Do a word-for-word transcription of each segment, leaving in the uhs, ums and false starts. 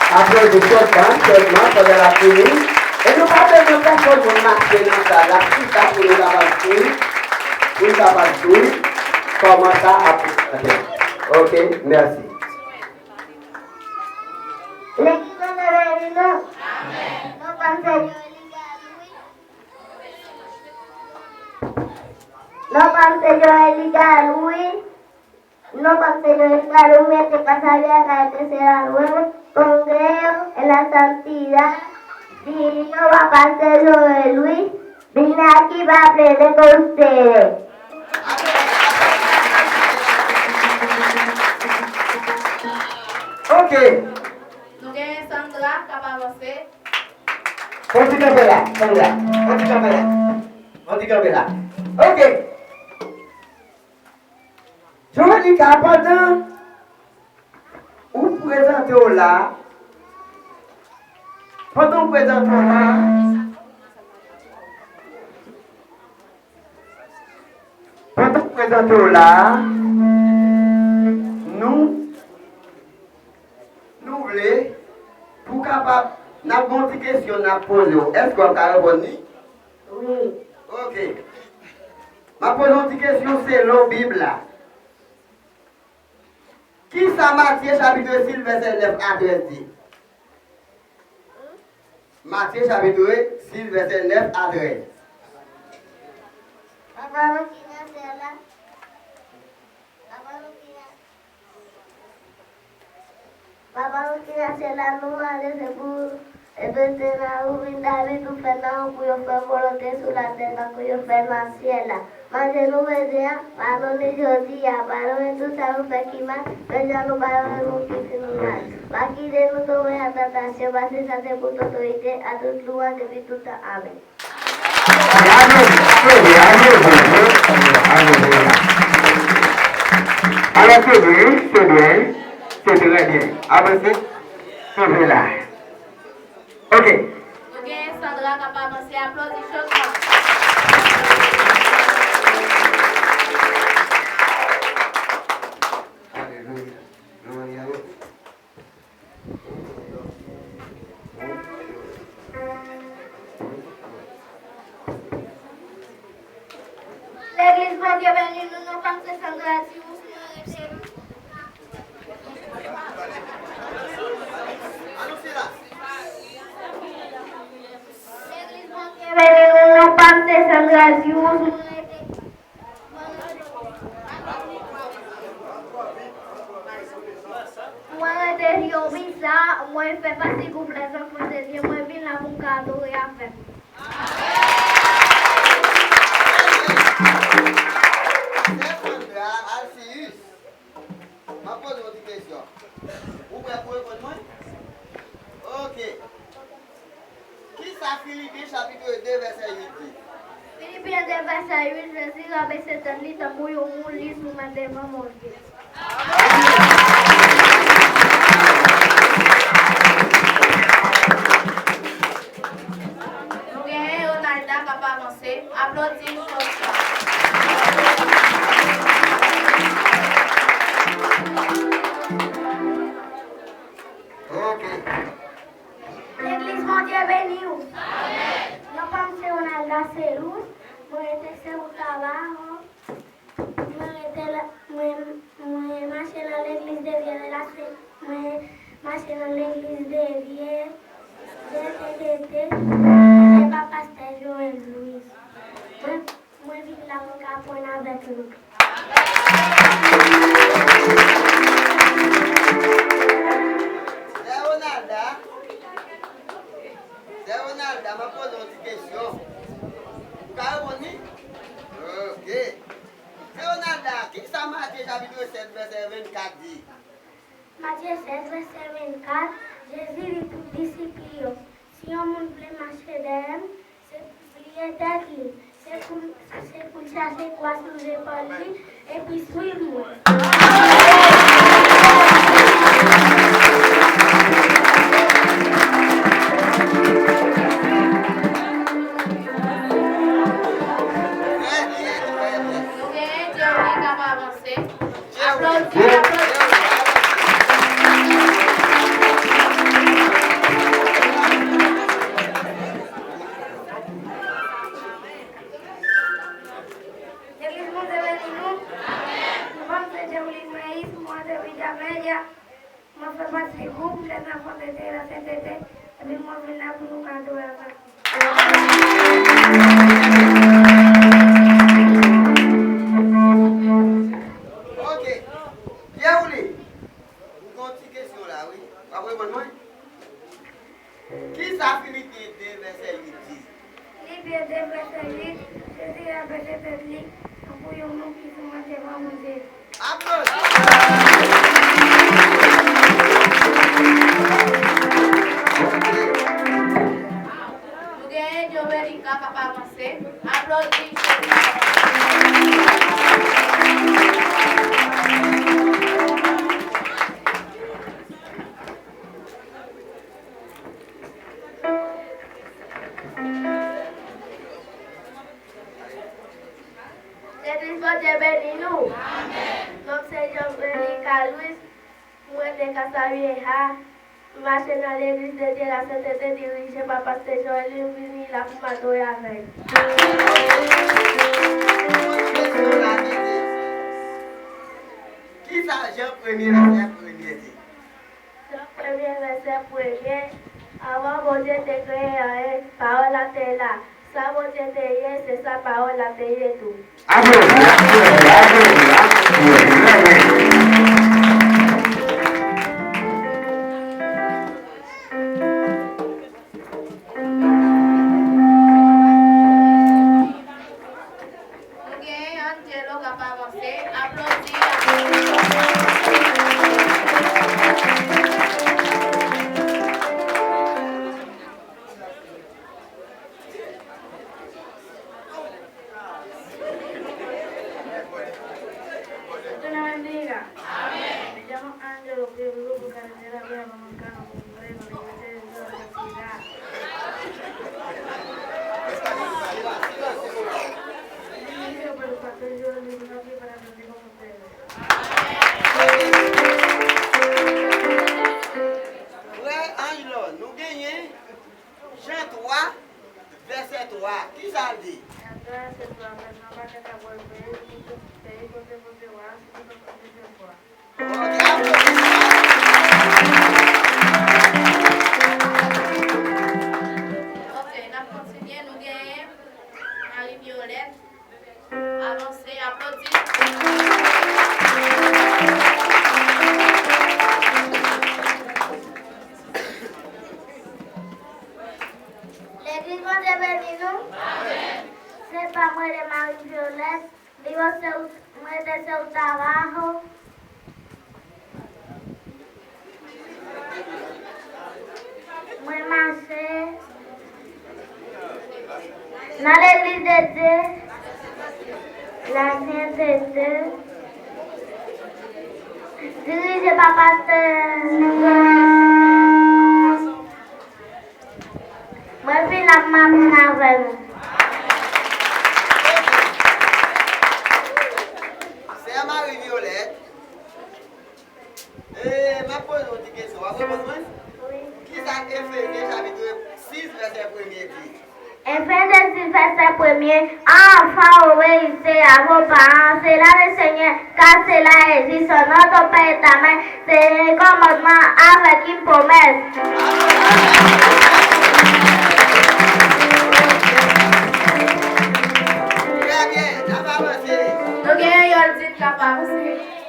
Aplodi sèlman, sèlman, pandan l ap fini. E nou pa bezwen pèsonn moun mache nan sal la, chita pou nou kapab swiv, pou nou kapab swiv kòman sa ap prezante. Ok, mèsi. Legliz la beni nou. Non pa m se Joëly Galouis. Non pa m se Joëly Galouis. Non pa m se Joëly Galouis, mwen te ka salye ak A F D C la lwen, Kongrè yo, e la Santidad, di non pa m se Joëly Louis, vin la ki pa plede konseye. Ok. Nou genyen Sandra k ap avanse. Fon ti kanpe la, Sandra. Fon ti kanpe la. Fon ti kanpe la. Ok. Joelika, pandan ou prezante w la, pandan w prezante w la, pandan w prezante w la, nou, nou vle pou kapab, n ap gen yon ti kesyon n ap poze w. Èske w ap ka reponn li? Wi. Ok. M ap poze yon ti kesyon selon Bib la. Kisa Matye chapit sis vèsè nèf a trèz di? Matye chapit sis vèsè nèf a trèz. Papa nou ki nan syèl la. Papa nou ki nan Papa nou ki nan syèl la, nou mande se pou ou, e bezwen nan ou vin David, ou fè nan ou pou yo fè volonte sou latè tankou yo fè nan syèl la. Manje nou bezwen an, padone jodi a, padone tout sa nou fè ki mal, menm jan nou padone moun ki fè nou mal. Pa kite nou tonbe nan tantasyon, paske sa se pou otorite a tout lwanj epi tout tan. Amèn. Aplodi, aplodi, aplodi, aplodi. Alò, se byen, se byen, se trè byen. Avanse, kanpe la. Ok. Nou gen Sandra k ap avanse, aplodi chòkman. Alelouya. Glwa a Bondye. Legliz Bondye beni nou, non pa m se Sandra Diouf, mwen rete. Legliz Bondye beni nou, non pa m se Sandra Diouf, mwen rete. Mwen rete Yobisa, mwen fè pati gwoup Lèzanfan de Dye, mwen vin la pou m ka adore avè nou. Sè Sandra Alcius, m ap poze w yon ti kesyon. Ou prè pou reponn mwen? Ok. Kisa Filipen chapit de vèsè uit di? Filipen de vèsè uit, Jezi rabese tèt li tankou yon moun li soumèt devan Bondye. Nou genyen Ronalda k ap avanse. Aplodi chòkman. Ok. Legliz Bondye beni w. Amèn. Non pa m se Ronalda Selous, mwen rete Serou Tabaho. Mwen rete la, mwen, mwen mache nan legliz de Dye de la se-, mwen mache nan legliz de Dye de T T T, se pa pastè Joël Louis. Mwen, mwen vin la pou m ka aprann avèk nou. Sè Ronalda, Sè Ronalda, m ap poze yon ti kesyon. Ou ka reponn li? Ok. Sè Ronalda, kisa Matye chapit sèt vèsè vennkat di? Matye sèt vèsè vennkat, Jezi di pou disip li yo, si yon moun vle mache dèyè m, se pou l bliye tèt li, se pou, se pou l chache kwa sou zepòl li, epi swiv mwen. Trè byen, trè byen. Nou genyen Jerry k ap avanse. Aplodi, aplodi. Pati gwoup Les Enfants de Dieu la Sainteté, epi mwen vin la pou nou ka adore avèk mwen. Ok. Pierre Ouli, m gen yon ti kesyon la, wi. W ap reponn mwen? Kisa Filipen de vèsè uit di? Filipen de vèsè uit, Jezi rabaise tèt li tankou yon moun ki sou mòn devan Bondye. Aplodi! Nou genyen Jovenica k ap avanse. Aplodi Jovenica. Legliz Bondye beni nou. Amèn. Non m se Jovenica Louis, mwen rete Casa Vieja. M mache nan Legliz de Dye la Sainteté dirije pa Pastè Joel, m vini la pou m adore avè l. Kisa Jan premye vèsè premye di? Jan premye vèsè premye, anvan Bondye te kreye anyen, pawòl la te la. Sa Bondye te ye, se sa pawòl la te ye tou. Aplodi, aplodi, aplodi, aplodi, aplodi. Nou genyen Angelo k ap avanse. Aplodi, aplodi. Amèn. Amèn. Frè Anjlo, nou genyen Jan twa, vèsè twa. Kisa l di? Jan twa, vèsè twa, pèp nan pa ka ka bwè peyi, peyi kote Bondye wa, se tout yon kondisyon fwa. Ok, aplodi. Ok, n ap kontinye, nou genyen Marie Violette. Avanse, aplodi. Legliz Bondye beni nou. Amèn. Se pa mwen, rele Marie Violette. Vivo Ceuta, mwen rete Ceuta Abajo. Mwen mache nan Legliz de Dye, la Sainteté, dirije pa Pastè Nicolas. Mwen vin ap mache avè nou. Sè Marie Violette, e, m ap poze yon ti kesyon. W ap reponn mwen? Wi. Kisa Efezyen chapit sis vèsè premye di? Efezyen sis vèsè premye, Enfants, obéissez à vos parents, c'est là le Seigneur, car cela est juste, notre Père éternel, c'est un commandement avec une promesse. Trè byen, n ap avanse. Nou genyen Yoldine k ap avanse.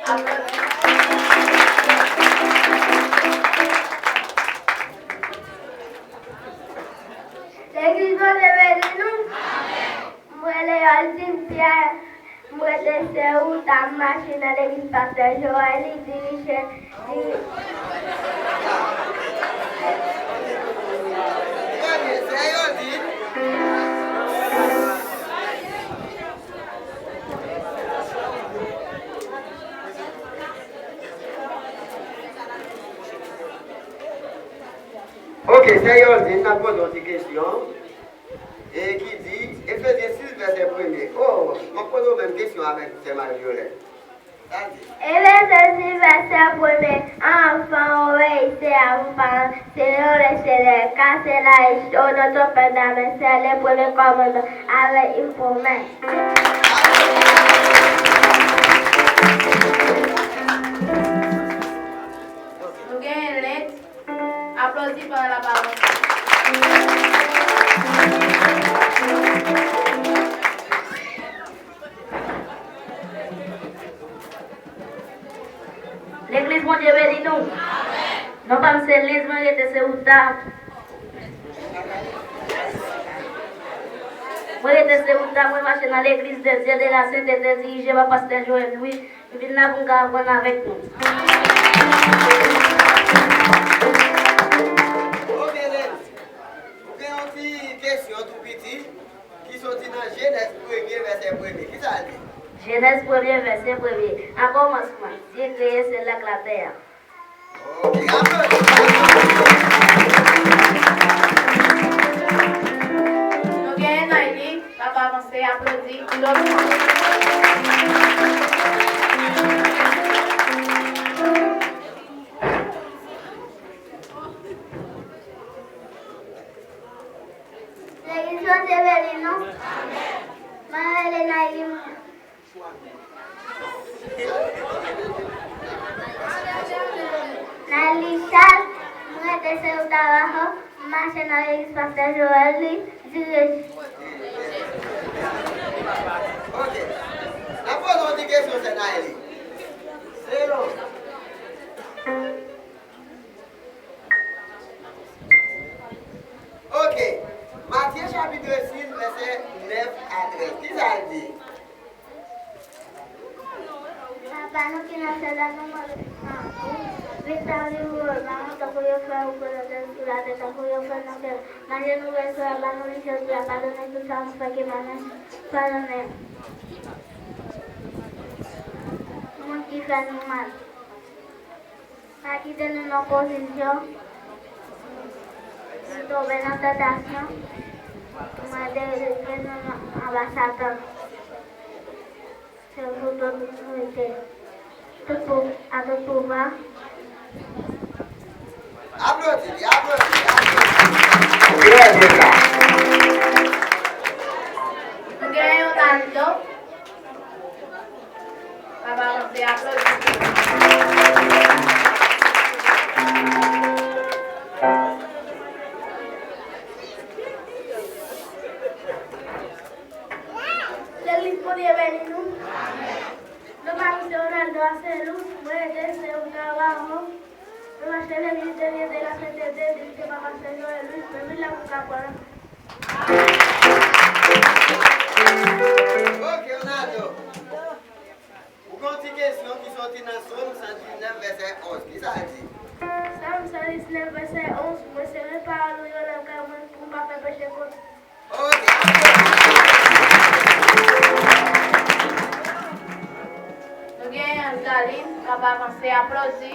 Aplodi. Legliz Bondye beni nou. Mwen rele Yoldine Pierre. Mwen rete Ceuta, m mache nan legliz Pastè Joel, li dirije, diri- Premye, sè Yoldine. Ok, sè Yoldine, n ap poze yon ti kesyon. E ki di, Efezyen sis vèsè premye. O, m ap poze w menm kesyon avèk sè Marie Violette. Sa l di? Efezyen sis vèsè premye, Enfants, obéissez à vos parents, selon le Seigneur, car cela est juste, notre Père éternel, c'est le premier commandement avec une promesse. Ok. Nou genyen Aplodi pa la parole. Legliz, Bondye beni nou. Non pa m se Liz, mwen rete se Outa. Mwen rete se Outa, mwen mache nan Legliz de Dye de la Sentete, dirije pa pastè Joël Louis. M vin la pou m ka aprann avèk nou. Ok, Liz. Ou gen yon ti kesyon tou piti ki soti nan Jenèz premye, vèsè premye. Kisa l di? Jenèz premye, vèsè premye. A kòmansman, Dye kreye syèl la ak latè a. Ok, aplodi, aplodi. Nou genyen Nayli, l ap avanse, aplodi, yon lòt fwa. Legliz, Bondye beni nou. Mwen rele Nayli. Nayli Charles, mwen rete se Otawa, m mache nan legliz pastè Joël Louis, dirije. Ok. N ap poze yon ti kesyon, sè Nayli. Selon Ok. Matye chapit sis, vèsè nèf a trèz. Kisa l di? Papa nou ki nan syèl la, non pa w santi, vin tabli voulontè w, tankou yo fè ou prezante sou latè, tankou yo fè nan syèl. Manje nou resevwa, ba nou li jodi a, padone tout sa nou fè, ke nou padone moun ki fè nou mal. Pa kite nou nan pozisyon pou tonbe nan tantasyon, men delivre nou nan anba Satan. Se pou tout otorite, tout pou, a tout pouvwa. Aplodi li, aplodi li, aplodi li. Trè byen sa. Nou gen Leonardo. Papa, nou te aplodi. Legliz, Bondye beni nou. Non pa m se Ronaldo Arcelus, mwen rete se Otawa, mwen mache legliz de Dye de la Sentete, dirije pa pastè Joël Louis, mwen vin la pou m ka pran. Ok, Ronaldo. Ou gen yon ti kesyon ki soti nan Sòm san diznèf, vèsè onz. Kisa l di? Sòm san diznèf, vèsè onz, mwen sere pawòl ou yo nan kè mwen pou m pa fè peche kont ou. Ok. Nou gen Angeline k ap avanse, aplodi.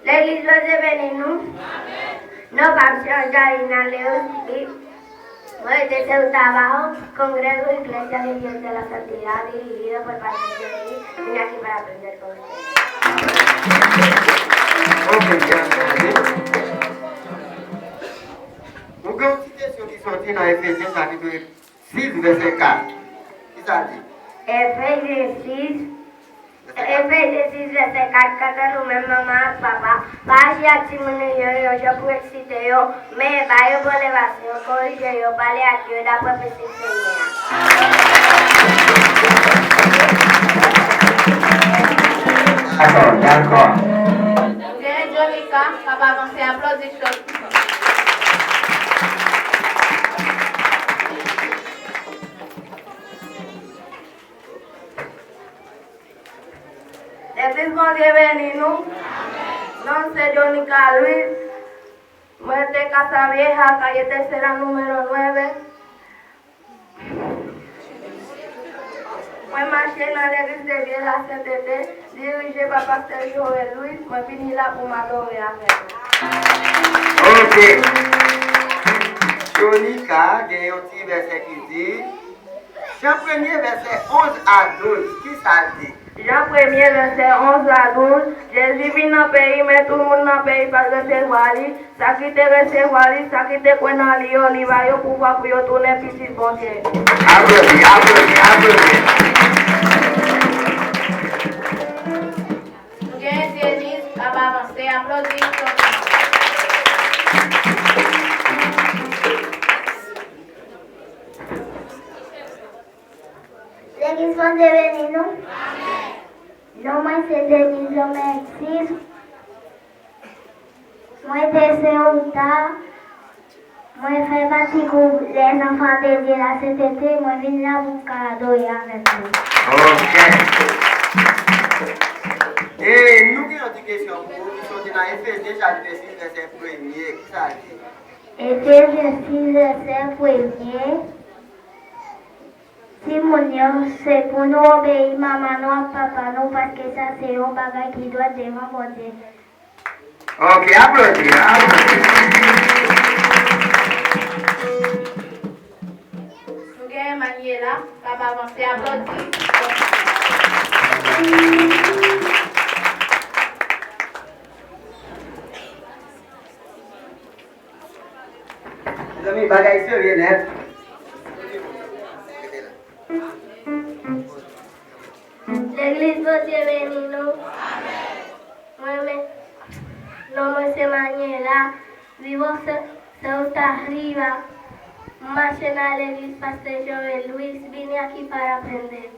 Legliz, Bondye beni nou. Non pa m se Angelina Leosby. Mwen rete se Otawa, Congrego, Iglesia de Dios de la Santidad, dirije pa pastè Jerry, vin aki pa la premyè konsèy. Ok, byen tande. Nou gen yon ti kesyon ki soti nan Efezyen chapit sis, vèsè kat. Kisa l di? Efezyen sis, Efezyen sis, vèsè kat, kanta nou menm, manman ak papa, pa aji ak timoun nou yo, yo jan pou eksite yo, men ba yo bon levasyon, korije yo, pale ak yo dapre prensip Senyè a. Dakò, dakò. Gen Jonica k ap avanse, aplodi chòt. Legliz, Bondye beni nou. Non m se Jonica Louis. Mwen te Casa Vieja, calle Tercera, número nueve. Mwen mache nan Legliz de Dye la Sentete, dirije pa pastè Joël Louis. Mwen vini la pou m adore avèk nou. Ok. Jonica gen yon ti vèsè ki di, Jan premye, vèsè onz a douz, kisa l di? Jan premye, vèsè onz a douz, Jezi vin nan peyi, men tout moun nan peyi pa t resevwa li. Sa ki te resevwa li, sa ki te kwè nan li yo, li ba yo pouvwa pou yo tounen pitit Bondye. Aplodi, aplodi, aplodi. Nou gen Deniz k ap avanse, aplodi. Legliz Bondye beni nou. Non mwen se Deniz Omertis. Mwen te se Outa. Mwen fè pati gwoup Les Enfants de Dieu la Sainteté. Mwen vin la pou m ka adore avèk nou. Ok. E nou gen yon ti kesyon pou ou ki soti nan Efezyen chapit sis vèsè premye. Kisa l di? Efezyen sis vèsè premye. Timoun yo, se pou nou obeyi manman nou ak papa nou, paske sa se yon bagay ki dwèt devan Bondye. Ok, aplodi, aplodi. Nou gen Emmanuela k ap avanse, aplodi. Mezanmi, bagay serye nèt. Legliz Bondye beni nou. Mwen men, non mwen se Manuela, vivo se, se Utah Riva. M mache nan legliz Pastè Joel Louis, vini aki para aprender.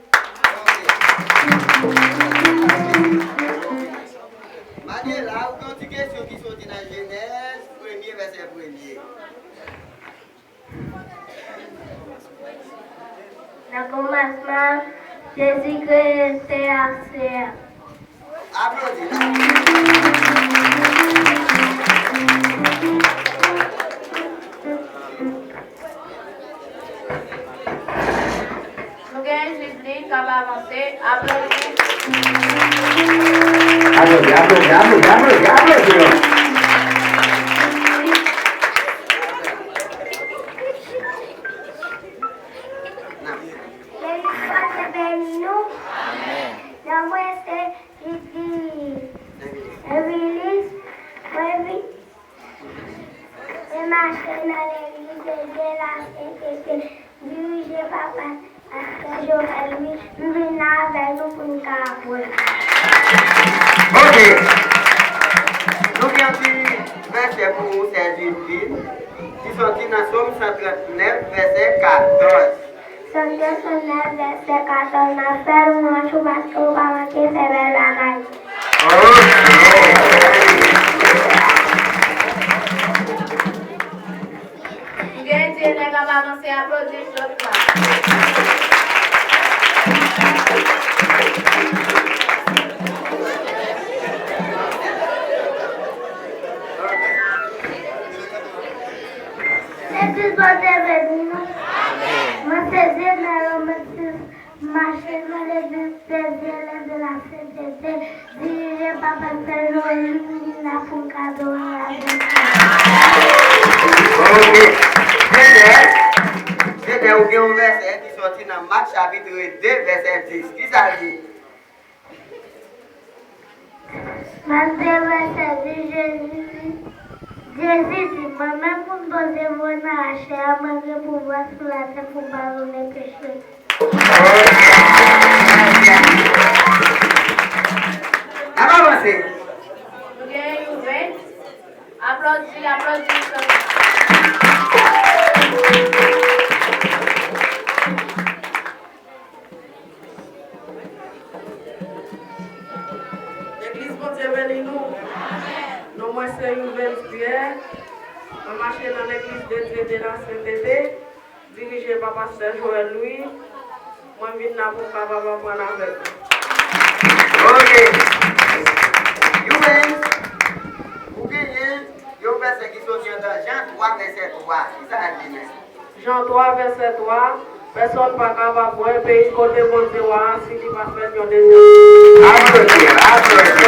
Manuela, ou gen yon ti kesyon ki soti nan Jenèz, premye vèsè premye. Nan kòmansman, Jezi kreye tè a, syèl. Aplodi. Nou gen Jibli k ap avanse. Aplodi. Aplodi, aplodi, aplodi, aplodi, aplodi. Legliz Bondye beni nou. Amèn. Non mwen se Jibli Evilis. Mwen vi- Mwen mache nan legliz de Dye la Sentete, dirije pa Pastè Joel Louis, m vin la avèk nou pou n ka aprann. Ok. Nou gen yon ti vèsè pou ou, sè Jilvin, ki soti nan Sòm san trannèf, vèsè katòz. Sòm san trannèf, vèsè katòz, n ap fè lwanj ou paske ou pa manke fè bèl bagay. Ok. Gen Dye nèg ap avanse, aplodi, flòt la. Legliz Bondye beni nou. Mwen se Dieudonne Romantis, m mache nan legliz Sentete, legliz de la Sentete, dirije pa Pastè Joel Louis, m vin la pou m ka adore avèk nou. Ok. Dieudonne, Dieudonne, ou gen yon vèsè ki soti nan Mak chapit de, vèsè dis. Kisa l di? Matye vèsè dis, Jezi di, Jezi di, mwen menm moun Bondye voye nan lachè a, mwen gen pouvwa sou latè pou m padone peche. N ap avanse. Nou gen Youvens. Aplodi, aplodi. Legliz Bondye beni nou. Non mwen se Youvens Pierre. Mwen mache nan legliz de Dye de la Sentete, dirije pa Pastè Joel Louis. Mwen vin la pou m kapab aprann avèk nou. Ok. Youvens, ou genyen yon vèsè ki soti anndan Jan twa, vèsè twa. Kisa l di menm? Jan twa, vèsè twa, pèsonn pa kapab wè peyi kote Bondye wa a si li pa fèt yon dezyèm. Aplodi, aplodi.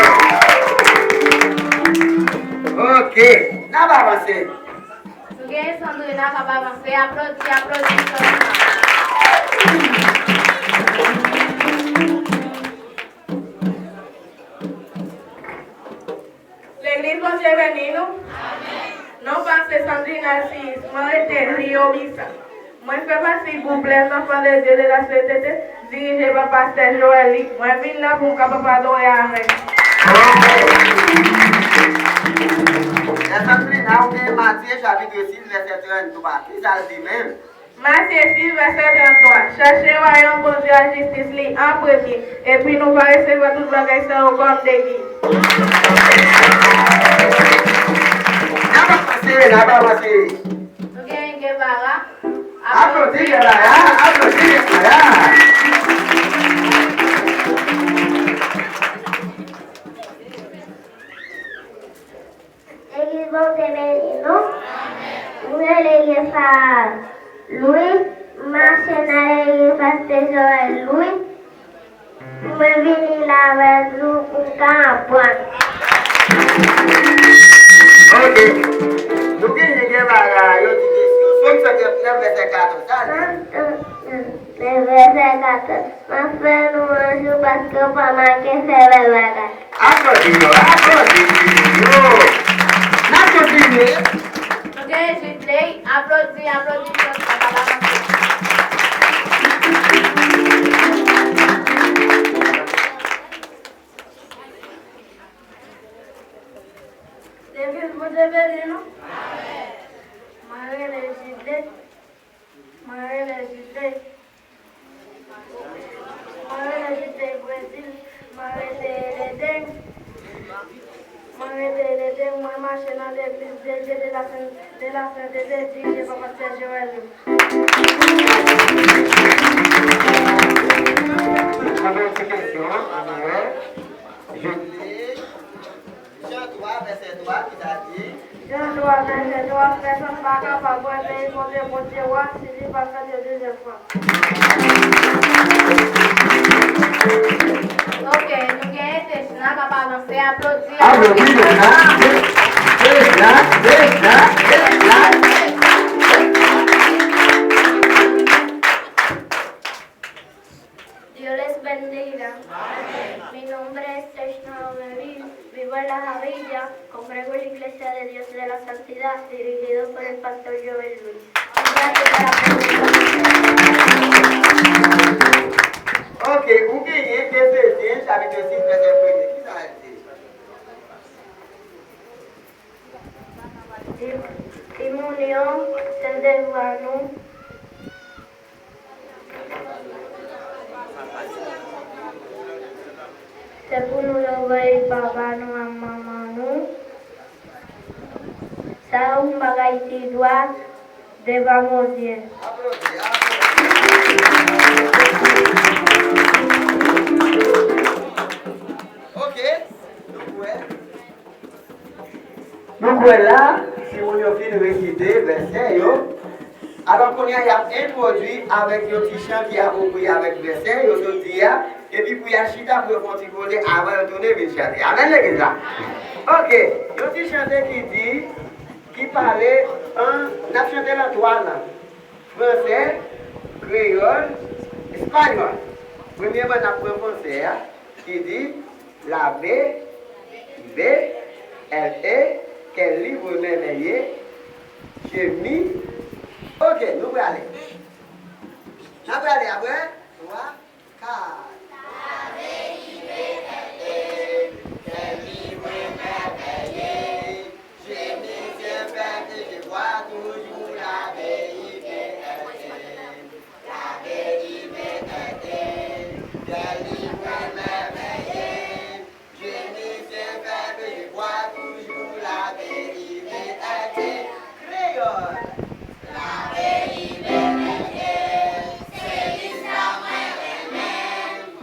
Ok, n ap avanse. Nou gen Sandrina k ap avanse, aplodi, aplodi, Sandrina. Komisa. Mwen fè pati gwoup Les Enfants de Dieu de la C T T, dirije pa pastè Joël Luc. Mwen vin la pou m kapab adore avèk. Mezanmi, la ou gen Matye chapit sis, vèsè trannde twa. Kisa l di menm? Matye sis, vèsè trannde twa. Chèche wayòm Bondye ak jistis li an premye, epi nou va resevwa tout bagay sa yo kòm devi. N ap avanse, n ap avanse. Nou gen Guevara. Aplodi Guevara, aplodi Guevara. Legliz Bondye beni nou. M rele Guevara Louis, m mache nan legliz Pastè Joël Louis. Mwen vini la avèk nou pou m ka aprann. Ok. Nou genyen Guevara, yo di kesyon. Sòm san trannèf, vèsè katòz. Sa di. San trannèf, vèsè katòz. Mwen fè nou anjou paske w pa make fè bèl bagay. Aplodi yo, aplodi yo. N ap kontinye. Nou genyen Jidley, aplodi, aplodi, aplodi, aplodi. Legliz Bondye beni nou. Mwen rele Jidley. Mwen rele Jidley. Mwen rele Jidley Brezil. Mwen rete Ledeng. Mwen rete Ledeng. Mwen mache nan legliz de Dye de la Sen-, de la Sentete, dirije pa pastè Joël Louis. Mwen gen yon ti kesyon, ann wè. Jidley. Jan twa, vèsè twa, ki sa di? Jan twa, vèsè twa, pèsonn pa kapab wè peyi kote Bondye w a si li pa fèt yon dezyèm fwa. Ok, nou genyen Tesna k ap avanse, aplodi, aplodi, aplodi. Tesna, Tesna, Tesna, Tesna. Dios les bendiga. Mi nombre es Tesna Obelis. Vivo en La Javilla, congrego en la Iglesia de Dios de la Santidad, dirigido por el pastor Joel Luis. Gracias por la pregunta. Ok, ou genyen Efezyen, chapit sis, vèsè premye. Ki sa l di? Ti, timoun yo, se devwa nou. Se pou nou obeyi papa nou ak manman nou. Sa yon bagay ki dwat devan Bondye. Ok, nou kwè. Nou kwè la, timoun yo fin resite vèsè yo. Alò, kounye a, y ap entwodui avèk yon ti chan ki apwopriye avèk vèsè yo sot di a, epi pou y al chita pou yo fè yon ti koze avan yo tounen vin chante. Amèn, legliz la. Ok, yon ti chante ki di, ki pale an, n ap chante nan twa lang, fransè, kreyòl, espanyòl. Premyèman, n ap pran fransè a, ki di, Lave, ive, èl e, kèl livre mèvèye, jemi. Ok, nou prale. N ap prale apre. Twa, kat. Lave, ive, èl e, kèl livre mèvèye, jemi, je pète, je vois toujours, lave, ive, èl e. Lave, ive, èl e, kèl livre mèvèye, jemi, je pète, je vois toujours, lave, ive, èl e. Kreyòl. Lave, ive, èl e, se lis sa mwen renmen.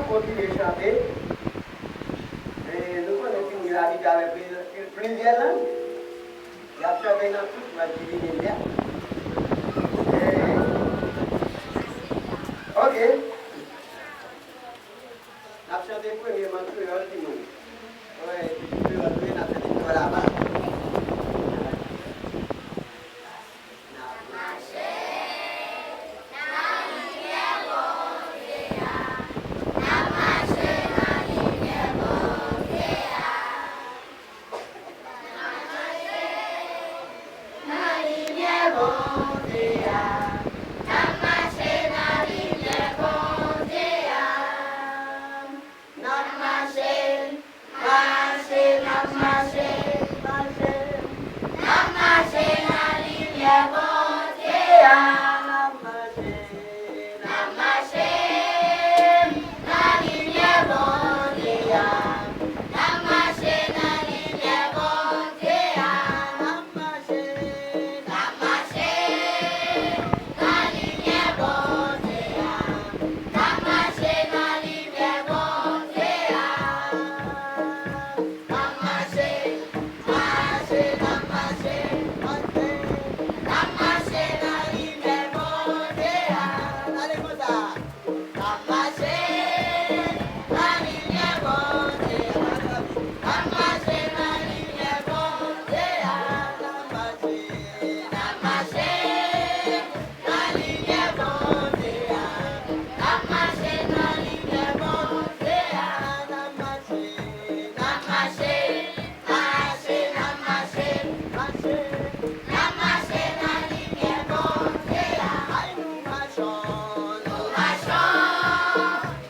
Kontinye chante. E nou konnen timoun yo abitye avèk plizyè, plizyè lang. Y ap chante nan tout lang ki vini nèt. E, ok. N ap chante premyèman kreyòl, timoun. Wi, kreyòl, wi, n ap chante kreyòl apa. N ap mache nan limyè Bondye a. N ap mache nan limyè Bondye a. N ap mache nan limyè Bondye a. N ap mache nan limyè Bondye a. N ap mache, mache, n ap mache, mache. N ap mache nan limyè Bondye a. N ap mache, n ap mache nan limyè Bondye a. N ap mache nan limyè Bondye a. N ap mache, n ap mache nan limyè Bondye a. N ap mache nan limyè Bondye a. N ap mache, mache, n ap mache, mache. N ap mache nan limyè Bondye a. N ale konsa. N ap mache nan limyè Bondye a. N ap mache nan limyè Bondye a. N ap mache, n ap mache nan limyè Bondye a. N ap mache nan limyè Bondye a. N ap mache, n ap mache, mache, n ap mache, mache. N ap mache nan limyè Bondye a. Ay, nou machon, nou machon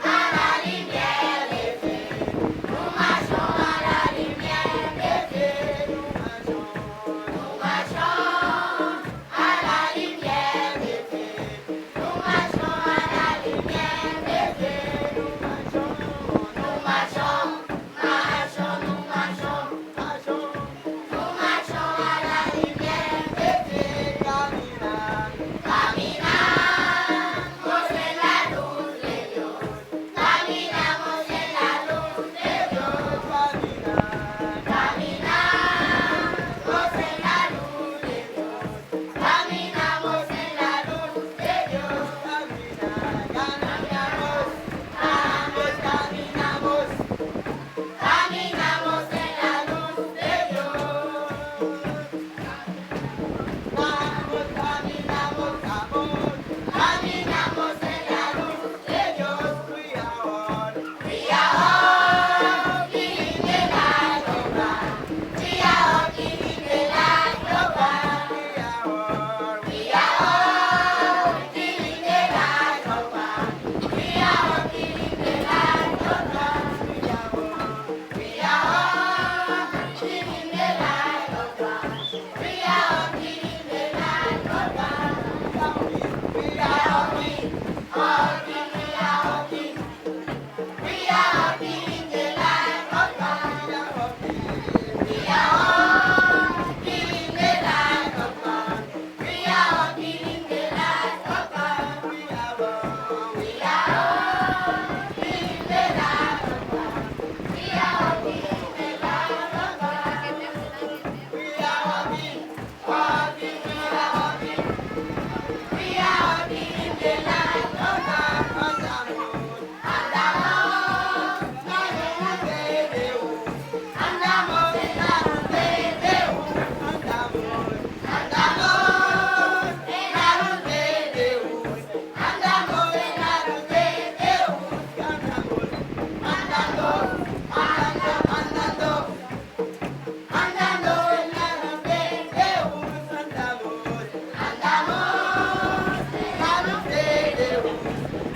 a la limyè de Dye. Nou machon a la limyè de Dye. Nou machon, nou machon a la limyè de Dye. Nou machon a la limyè de Dye. Nou machon, nou machon, machon, nou machon, machon. Nou machon a la limyè de Dye. Kamina, kamina, o Senyè, luz de Dios. Caminamos en la luz de Dios. Caminamos en la luz de Dios. Caminamos en la luz de Dios. Caminamos, caminamos, caminamos. Caminamos en la luz de Dios. Vamos, caminamos, vamos. Caminamos en la luz de Dios. We are all, we are all killing the light of God. We are all killing the light of God. We are all, we are all killing the light of God. We are all killing the light of God. We are all, we are all killing the light of God. We are all killing the light of God. We are all killing, all killing, we are all killing. We are all killing the light of God. We are all killing the light of God. We are all killing the light of God. We are all, we are all killing the light of God. We are all killing the light of God. We are all killing, all killing, we are all killing. We are all killing the light of God. Andamos, andamos, andamos en la luz de Dios. Andamos, andamos, andamos en la luz de Dios. Andamos en la luz de Dios. Andamos, andando, andando, andando. Andando en la luz de Dios, andamos, andamos en la luz de Dios,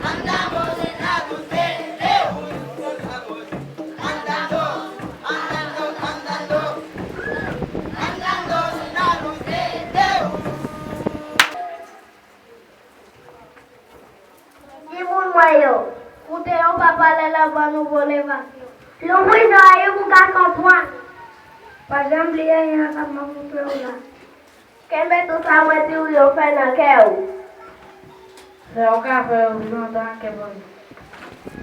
andamos en la luz de Dios, andamos, andando, andando, andando, andando en la luz de Dios. Timoun mwen yo, koute yon papa lè l ap ba nou bon levasyon. Louvri zòrèy ou pou w ka konprann. Pa janm bliye anyen nan sa m ap montre w la. Kenbe tout sa mwen di w yo fè nan kè w. Fè w ka fè yo pi lontan ak kè poze.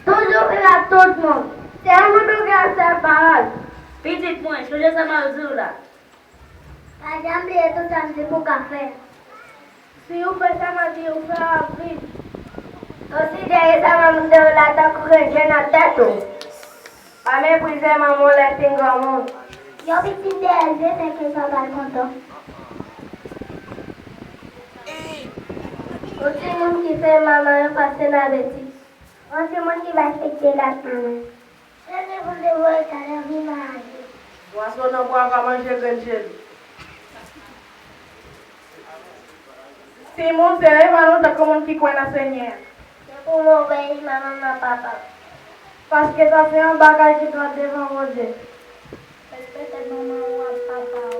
Toujou viv ak tout moun. Se yon moun ou gen sèl pawòl. Pitit mwen, chonje sa m ap di w la. Pa janm bliye tout sa m di pou w ka fè. Si w fè sa m di w fè, w ap viv. Konsidere sa m ap di w la tankou renje nan tèt ou. Pa meprize manman w lè l fin granmoun. Yon pitit dèyè l vle fè kè papa l kontan. Yon timoun ki fè manman l pase nan betiz. Yon timoun ki pa respekte dat manman l. Sèl devan devan e ka nan vi maraje. Pwason nan bwa pa manje grenn cheri. Timoun, sere men nou tankou moun ki kwè nan Senyè a. Se pou w obeyi manman w ak papa w. Paske sa se yon bagay ki dwat devan Bondye. Respekte manman w ak papa w.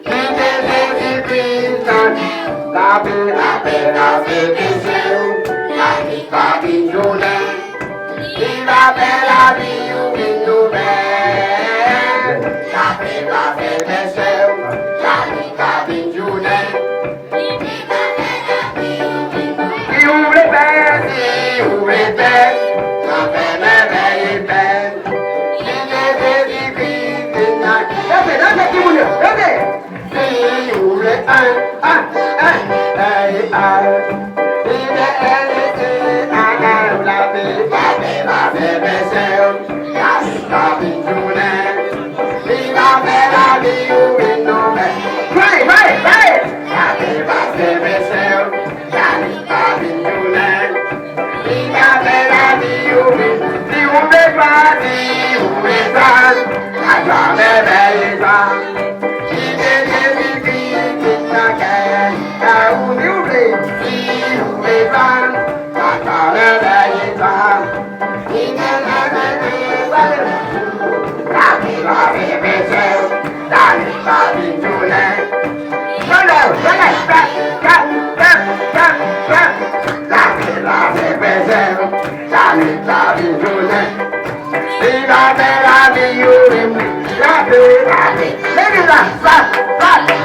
Kite Jezi Kris nan kè w. Lave, lave, lave peche w. Jan li ka vin jounen. Li va fè lavi w vin nouvèl. Lave, lave peche w. Jan li ka vin jounen. Si ou vle fè, si ou vle fè, sa fè mèvèy e fè. Kite Jezi Kris vin nan kè w. Danse, danse, timoun yo, danse. Si ou vle, an, an, an, an, an. Si w vle, an, an, an, lave, lave, lave peche w. Jan li ka vin jounen. Li va fè lavi w vin nouvèl. Pray, pray, pray. Lave, lave peche w. Jan li ka vin jounen. Li va fè lavi w vin. Si ou vle jwa, si ou vle jwa, lajwa, mèvèy e jwa. Kite Jezi Kris vin nan kè, kè ou, si ou vle. Si ou vle jwa, lajwa, mèvèy e jwa. Lave, lave peche w, jan li ka vin jounen. Lave, lave peche w, jan li ka vin jounen. Li va fè lavi w vin. Lave, lave. Legliz la, sa, sa.